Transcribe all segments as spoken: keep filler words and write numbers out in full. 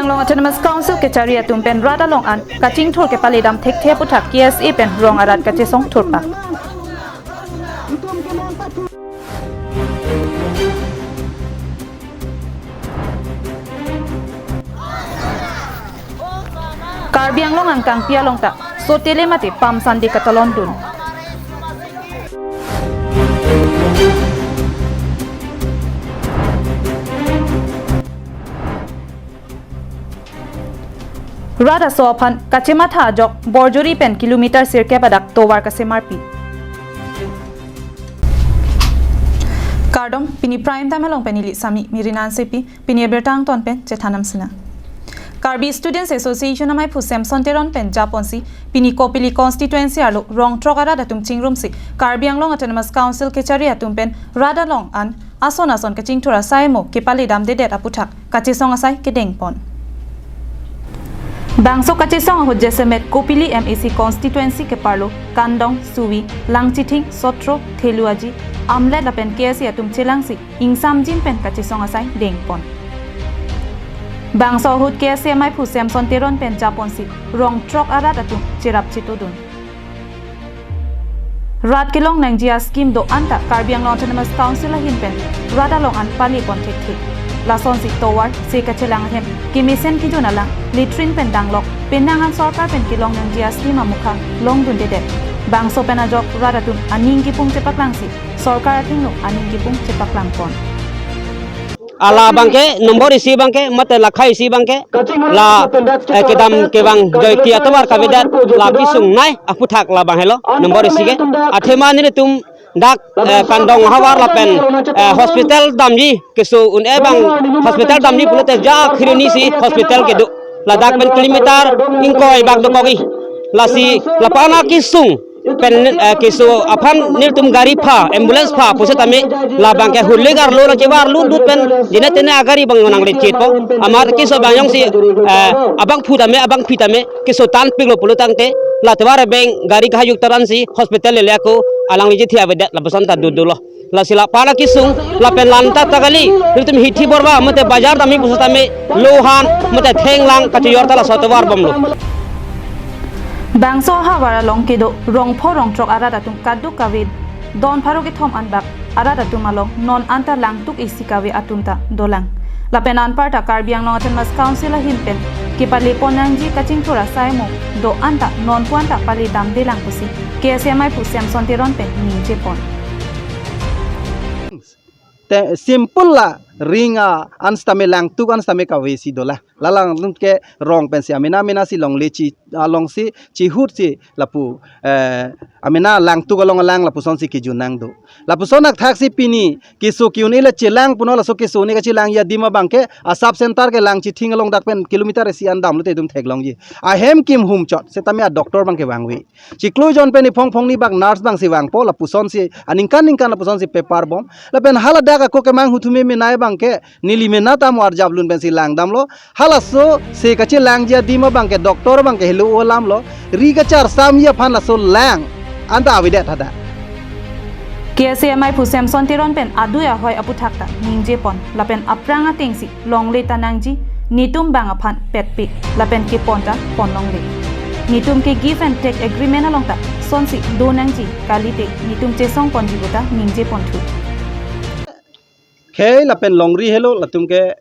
Anglong Autonomous Council kechari atum pen rat along an kachingthur kepaledam thekthe aputhak K S A pen rong arat kachesong thurpak. Karbi Anglong angkangpi along ta sotele mate Palm Sunday katalon dun. Rat aso aphan kachematha ajok Borjori pen kilometer sirkep adak tovar kasemarpi. Kardom, pini Prime Time along pen neli Sami Mirinan Sepi, pini abirta angton pen chethan nang sinang. Karbi Students Association amaiphu Samson Teron pen japonsi pini Kopili constituency arlo rong throk arat atum chingrumsi Karbi Anglong Autonomous Council kechari atum pen rat along an ason ason kachingthur asai mo kepaledam dedet aputhak kachesong asai kedengpon. Bangso kachesong ahut jasemet Kopili M A C constituency keparlo Kandong, Suwi, Langchithing, Sotro, Theluaji, Amlet lapen K S A atum chelangsi ingsamjin pen kachesong asai dengpon. Bangso ahut K S A amaiphu Samson Teron pen japonsi rong throk arat atum cherap chetodun. Rat kelong nangji a-scheme do-an ta Karbi Anglong Autonomous Council ahin pen rat along an palepon thekthe. Lasonsi tovar, se kachelang ahem, kemesen kejun alang, latrine pen danglok, penang an sorkar pen kelong nangji a-scheme amukha longdundedet. Bangso pen ajok rat atum aning kipung chepaklangsi sorkar athengno aning kipung chepaklangpon. Ala abangke nombor isi abangke mate lakhai isi abangke la, eh, kedam kevang joike atovar kavedet la kesung nai aputhak labang helo nombor isi ke. Athema nelitum dak, eh, Kandong havar lapen, eh, hospital damji keso un-e abang hospital damji pulote ja khironi si hospital kedo. Ladak pen kilometer ingkoi bak dokok-i. Lasi lapu-an akesung pen, eh, keso aphan nelitum gari pha, ambulance pha pusitame labangke hule garlo nangchevarlo dut pen jine tene agari abang nanglechitpo. Amat keso abang jongsi, eh, abangphu tame, abangpi tame keso tanpiklo pulo tangte la tovar abeng gari kahajuk taransi hospital lele ako alangli chethe avedet lapuson ta dut dolo. Lasi lapu-an akesung lapen lanta ta kali, nelitum hithi borba mate bajar damji pusitame lohan mate thenglang kachejor ta laso tovar bomlo. Bangso havar along kedo rong pho rong throk arat atum kaduk kave don pharo kethom anbak arat atum along non anta langtuk isi kave atum ta dolang. Lapen anparta Karbi Anglong Autonomous Council ahin pen kepalepon nangji kachingthur asai mo do-an ta nonpu-an ta paledamdelang pusi K S A amaiphu Samson Teron pen ningjepon. Te simple la ring a-an sitame langtuk an sitame kave si dolang. Lalang atum ke rong pensi amena amena si longle chi alongsi chihut si lapu, eh, amena langtuk along alang lapusonsi kejun nangdo. Lapuson athak si pini keso ke-un-e le chelang puno laso keso un-e kachelangji adim abangke a-sub center ke Langchithing along dak pen kilometer isi an damlote itum theklongji. Ahem kimhum chot sitame a-doctor abangke vangve. Chiklo jon pen iphong phongni bak nurse abangsi vangpo lapusonsi aningkan ningkan lapusonsi paper bom. Lapen haladak ako kemang huthume menei abangke neli mena tamo arjap lun pensi langdamlo. Halaso se kachelangji adim abangke doctor abangke helo alamlo. Ri kacharsamji aphan laso lang anta avedet hadak. K S A amaiphu Samson Teron pen adui ahoi aputhak ta ningjepon lapen aphrang atengsi longle ta nangji, netum bang aphan petpik lapen kepon ta ponlongle. Netum ke give and take agreement along ta sonsi do nangji, kalite netum chesongponji puta ningjeponthu. Khei lapen longri helo latum ke,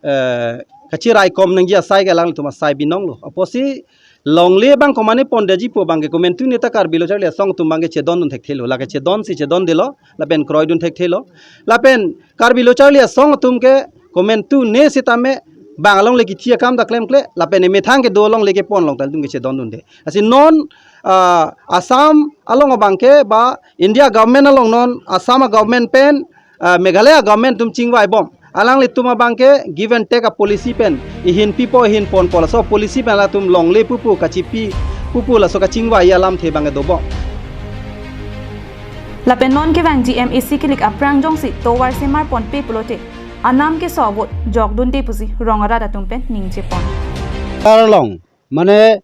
eh, kachiraikom nangji asai ke alanglitum asai binonglo. Apotsi longle abang komatne pondetji pu abangke komantu neta Karbi Lo Charli Asong atum abangke chedondun thekthelo. Lake chedonsi chedondelo lapen kroidun thekthelo. Lapen Karbi Lo Charli Asong atum ke komantu ne sitame bang alongle kithi akam ta klemkle lapen emethang kedo alongle kepon along ta ilitum ke chedondunde. Lasi non, ah, Assam along abangke ba India government along non Assam a-government pen, ah, Meghalaya government atum chingvaibom. Alanglitum abangke give and take a-policy pen ihin pipo ihin ponpo laso policy pen latum longle pupu kachipi pupu laso kachingvai alamthe abangke dobom. Lapen non kevangji M A C kilik aphrang jongsi tovar semarponpe pulote anam keso avote jokdunde pusi rong arat atum pen ningjepon. Karlong mane,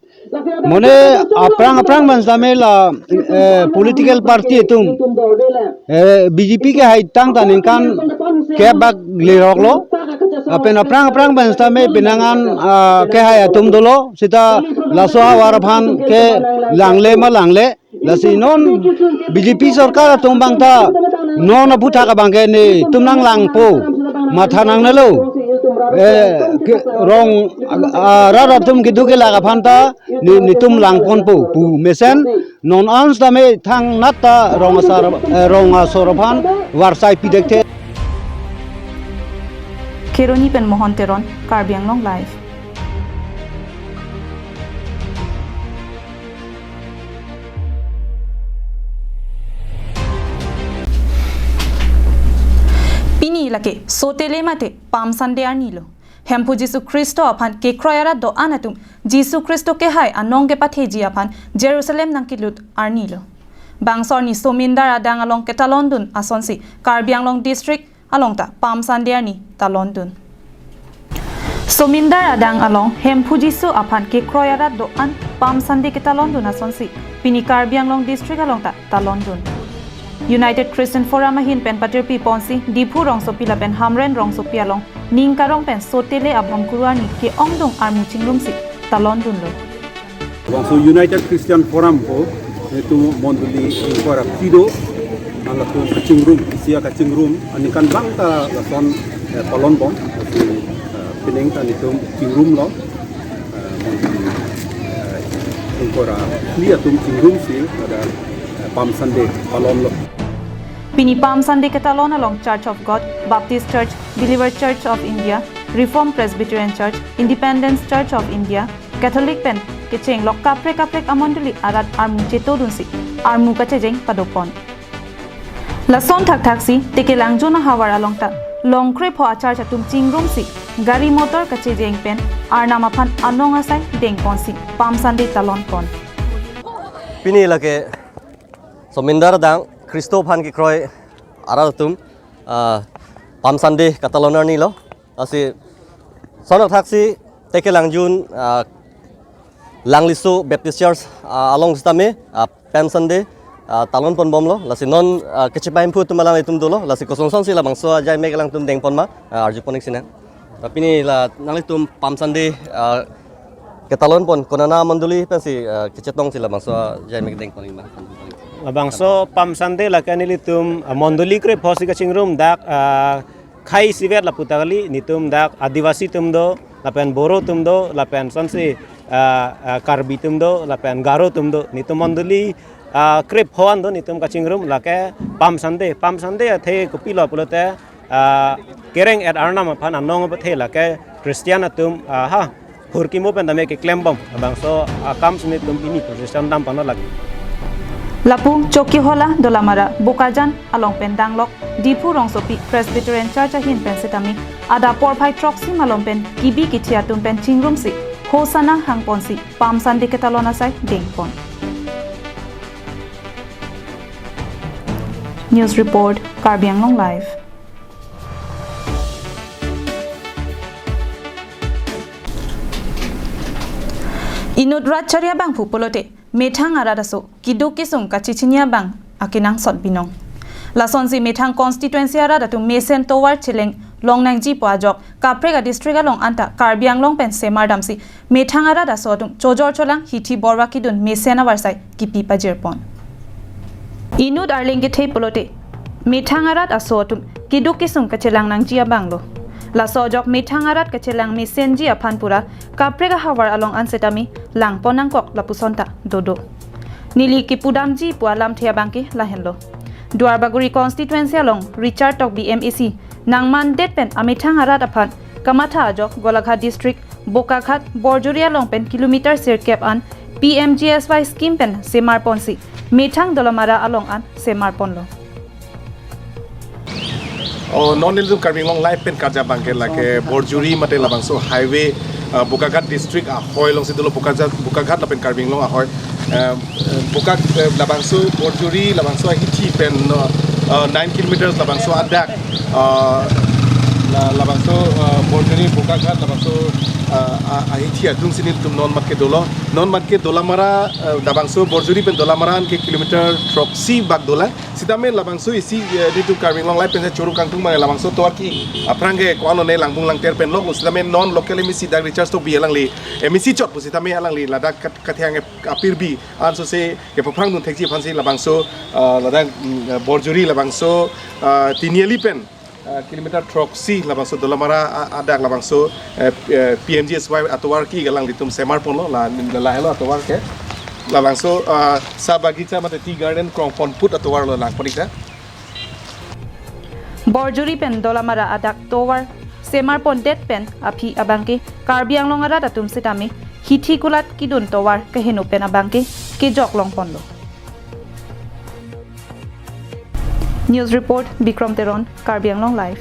mane aphrang aphrang mansame la, eh, political party atum, eh, B J P ke haitang ta ningkan kebak leroklo. Lapen aphrang aphrang pen sitame penang an, ah, kehai atum dolo, seta laso ahavar aphan ke langle ma langle. Lasi non B J P sorkar atum abang ta non aphuthak abang ke netum nanglangpo, matha nangnelo. Eh, ke, rong, ah, rat atum keduk kelak aphan ta ne, netum langponpo pu mesen non an sitame thangnat ta rong asar, eh, rong asor aphan varsai pidekthe. Kheroni pen Mohon Teron, Karbi Anglong Live. Pini lake sotele mate Palm Sunday arni lo. Hemphu Jisu Khristo aphan kekroi arat do-an atum Jisu Khristo kehai anong kepatheji aphan Jerusalem nangkelut arni lo. Bangso arni Somindar adang along ketalondun asonsi Karbi Anglong District along ta Palm Sunday arni talondun. Somindar adang along Hemphu Jisu aphan kekroi arat do-an Palm Sunday ketalondun asonsi pini Karbi Anglong District along ta talondun. United Christian Forum ahin pen patirpi ponsi Diphu rongsopi lapen Hamren rongsopi along ning karong pen sotele abhomkuru arni ke-ongdung armu chingrumsi talondunlo. Bangso United Christian Forum ko, eh, netum mondoli ingkoi ra phli do, halatum kachingrum, isi akachingrum, aningkan abang ta lason, eh, palonbom, lasi, eh, pining ta netum chingrumlo, eh, mondoli, eh, ingkoi ra phli atum chingrumsi, ladak, eh, Palm Sunday palonlo. Pini Palm Sunday ketalon along Church of God, Baptist Church, Believer Church of India, Reformed Presbyterian Church, Independence Church of India, Catholic pen kecheng lok kaprek kaprek amondoli arat armu chetodunsi armu kachejeng padopon. Lason thakthaksi Tekelangjun ahavar along ta longkrepho a-church atum chingrumsi gari motor kachejeng pen Arnam aphan anong asai dengponsi Palm Sunday talonpon. Pini lake Somindar adang Khristo aphan kekroi arat atum, ah, Palm Sunday katalon arni lo. Lasi lason thakthaksi Tekelangjun, ah, Langliso Baptist Church, ah, along sitame, ah, Palm Sunday, ah, talonponbomlo. Lasi non, ah, kechepahemphu atum alanglitum dolo. Lasi kosonsonsi labangso ajaimek alangtum dengpon ma, ah, arjupon ik sinang. Tapi pini la nanglitum Palm Sunday, ah, ketalonpon konana mondoli pensi, ah, kechetongsi labangso ajaimek dengpon ik ma. Labangso Palm Sunday lake nelitum, ah, mondoli krephosi kachingrum dak, ah, khei isivet lapu ta kali, netum dak Adivasi atum do, lapen Boro atum do, lapen sonsi, ah, ah, Karbi atum do, lapen Garo atum do, netum mondoli, ah, krepho an do netum kachingrum lake Palm Sunday. Palm Sunday athe kopilo pulote, ah, kereng-et Arnam aphan anong pathe lake Christian atum, ah, ha, phurkimo pen tame keklembom, labangso akam si netum pini procession damponlo lake. Lapu Chokihola, Dolamara, Bokajan along pen danglok Diphu rongsopi Presbyterian Church ahin pen sitame adap porphai throksi malom pen kebi kethe atum pen chingrumsi Hosanna hangponsi Palm Sunday ketalon asai dengpon. News report, Karbi Anglong Live. Inut rat chari abangphu pulote methang arat aso keduk kesung kachechini abang akenangsot binong. Lasonsi methang constituency arat atum mesen tovar cheleng longnangjipo ajok kaprek a-district along anta Karbi Anglong pen semar damsi methang arat aso atum chojor cholang hithi borwa kedun mesen avarsai kipi pajirpon. Inut arleng kethe pulote methang arat aso atum keduk kesung kachelang nangji abang lo. Laso ajok methang arat kachelang mesenji aphan pura kaprek ahavar along an setame langpon nangkok lapuson ta dodo. Neli kipudamji pu alamthe abang ke lahenlo. Duarbagori constituency along Richard Tokbi M A C nangmandet pen amethang arat aphan kamatha ajok Golaghat district Bokaghat Borjuri along pen kilometer sirkep an P M G S Y scheme pen semarponsi methang Dolamara along an semarponlo. Oh, non nelitum Karbi Anglong Live pen karja abang ke lake Borjuri mate labangso highway, ah, Bokaghat district ahoi alongsi dolo, Bokaghat, Bokaghat lapen Karbi Anglong ahoi. Eh, eh, Boka, eh, labangso Borjuri, labangso ahithi pen, no, eh, nine kilometers labangso adak, eh, la, labangso, eh, Borjuri, Bokaghat, labangso ah, ah, ahithi atum si nelitum non mat ke dolo. Non mat ke Dolamara, ah, labangso Borjuri pen Dolamara an ke kilometer throksi bak dolang. Sitame labangso isi, eh, nelitum Karbi Anglong Live pen choro kangtung abang labangso tovar ke aphrang ke ko-an lone langbung langter pen lo. Sitame non local M A C dak Richard Tokbi alangli M A C chot pu sitame alangli ladak kat-, kathang apirbi ansose kepaphrang dun thekji aphansi labangso, ah, ladak, mm, eh, Borjuri labangso, ah, Tiniali pen, ah, kilometer throksi labangso Dolamara a-, adak labangso, eh, eh, P M G S Y atovar ke alanglitum semar ponlo la, la helo atovar ke. Labangso, ah, Sahbagicha mate Tea Garden krong pon put atovar lo lang pon ik ta. Borjuri pen Dolamara adak tovar semar pondet pen aphi abangke Karbi Anglong arat atum sitame hithi kulat kedun tovar keheno pen abangke kejok long ponlo. News report, Bikrom Teron, Karbi Anglong Live.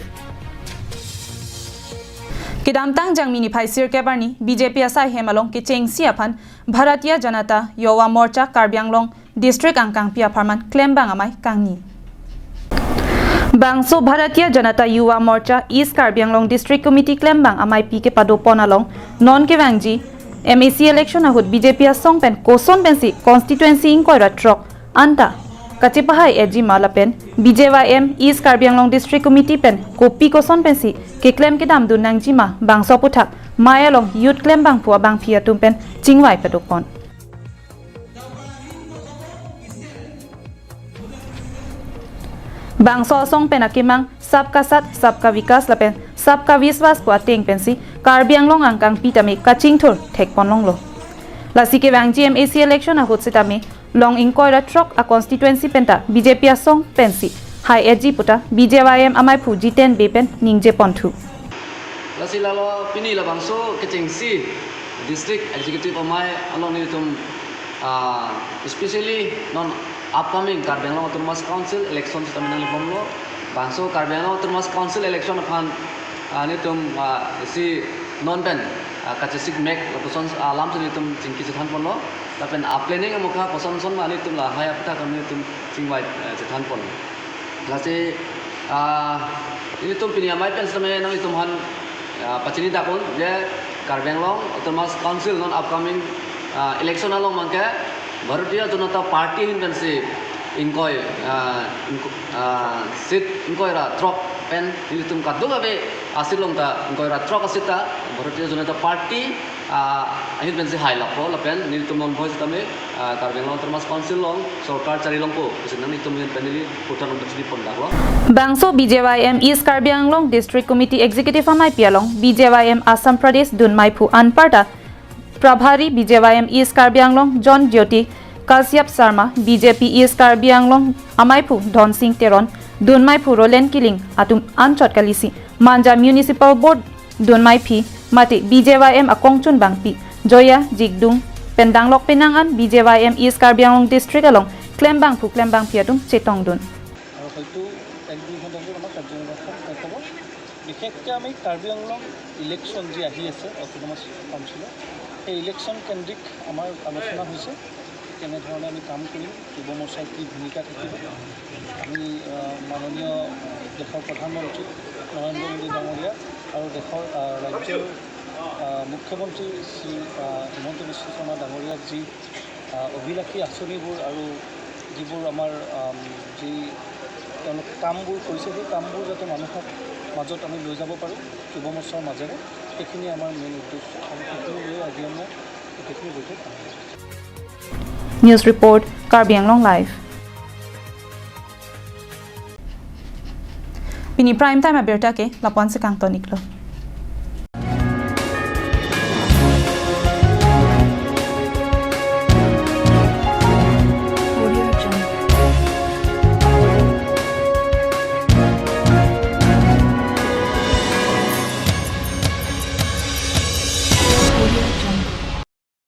Kedamtang Jangmi niphai sirkep arni B J P asai hem along kechengsi aphan Bharatiya Janata Yuva Morcha Karbi Anglong District angkangpi apharman klembang amei kangni. Bangso Bharatiya Janata Yuva Morcha East Karbi Anglong District Committee klembang ameipi kepado pon along non kevangji M A C election ahut B J P asong pen koson pensi constituency ingkoi ra throk anta kachepahai-etji ma lapen B J Y M East Karbi Anglong District Committee pen kopi koson pensi keklem kedam dun nangji ma bangso aputhak mei along youth klembangpo abangpi atum pen chingvai pado pon. Bangso asong pen akemang Sabka Saath, Sabka Vikas lapen Sabka Vishwas pu ateng pensi Karbi Anglong angkangpi tame kachingthur thek pon longlo. Lasi kevangji M A C election ahut sitame long ingkoi ra throk a constituency penta B J P asong pensi hai-etji puta B J Y M ameiphu Jiten Bey pen ningje ponthu. Lasi lalo pini labangso kechengsi District Executive amei along nelitum, ah, especially non upcoming Karbi Anglong Autonomous Council election sitame nangli bomlo. Bangso Karbi Anglong Autonomous Council election aphan, ah, nelitum, ah, isi non pen, ah, kachesik mek lapuson, ah, alam si nelitum chingki chethan ponlo. Lapen a planning amokha koson son ma nelitum lahai aputhak nelitum chingvai, eh, chethan pon. Lasi, ah, nelitum pini amei pen sitame nanglitum aphan, ah, pachini dak un je Karbi Anglong Autonomous Council non upcoming, ah, election along abangke Bharatiya Janata Party ahin pensi ingkoi, ah, ingko-, ah, seat ingkoi ra throk pen nelitum kadokave a-seat along ta ingkoi ra throk a-seat ta Bharatiya Janata Party, ah, ahin pensi hai lapo lapen nelitum non bhoi sitame, ah, Karbi Anglong Autonomous Council along sorkar chari longpo pusi nanglitum ahin pen neli puthan pachini pon daklo. Bangso B J Y M East Karbi Anglong District Committee Executive ameipi along B J Y M Assam Pradesh dunmeiphu anparta Prabhari B J Y M East Karbi Anglong John Jyoti Kashyap Sharma, B J P East Karbi Anglong ameiphu Dhonsing Teron, dunmeiphu Roland Killing atum anchot kalisi Manja Municipal Board dunmeiphi mate B J Y M akongchunbangpi Joya Jigdung pen danglok penang an B J Y M East Karbi Anglong District along klembangphu klembangpi atum chetongdun. আৰু হয়তো এক দুই ঘণ্টাৰ ভিতৰত আমাৰ কাৰ্যসূচীখন শেষ হ'ব। বিশেষকৈ আমি কাৰ্বি আংলং ইলেকশ্যন যি আহি আছে অট'নমাছ কাউন্সিলৰ, সেই ইলেকশ্যন কেন্দ্ৰিক আমাৰ আলোচনা হৈছে, কেনেধৰণে আমি কাম কৰিম, যুৱ মৰ্চাৰ কি ভূমিকা থাকিব। আমি, আহ, মাননীয় দেশৰ প্ৰধানমন্ত্ৰী নৰেন্দ্ৰ মোদী ডাঙৰীয়া আৰু দেশৰ, আহ, ৰাজ্যৰ, আহ, মুখ্যমন্ত্ৰী শ্ৰী, আহ, হিমন্ত বিশ্ব শৰ্মা ডাঙৰীয়াৰ যি, আহ, অভিলাষী আঁচনিবোৰ আৰু যিবোৰ আমাৰ, আম, যি তেওঁলোকে কামবোৰ কৰিছে, সেই কামবোৰ যাতে মানুহৰ মাজত আমি লৈ যাব পাৰোঁ যুৱ মৰ্চাৰ মাজেৰে, সেইখিনি আমাৰ মেইন উদ্দেশ্য আৰু সেইখিনি লৈ আজি আমাৰ গোটেইখিনি বৈঠক আৰম্ভ হৈছে। News report, Karbi Anglong Live. Pini prime time abirta ke lapu-an si kangton iklo.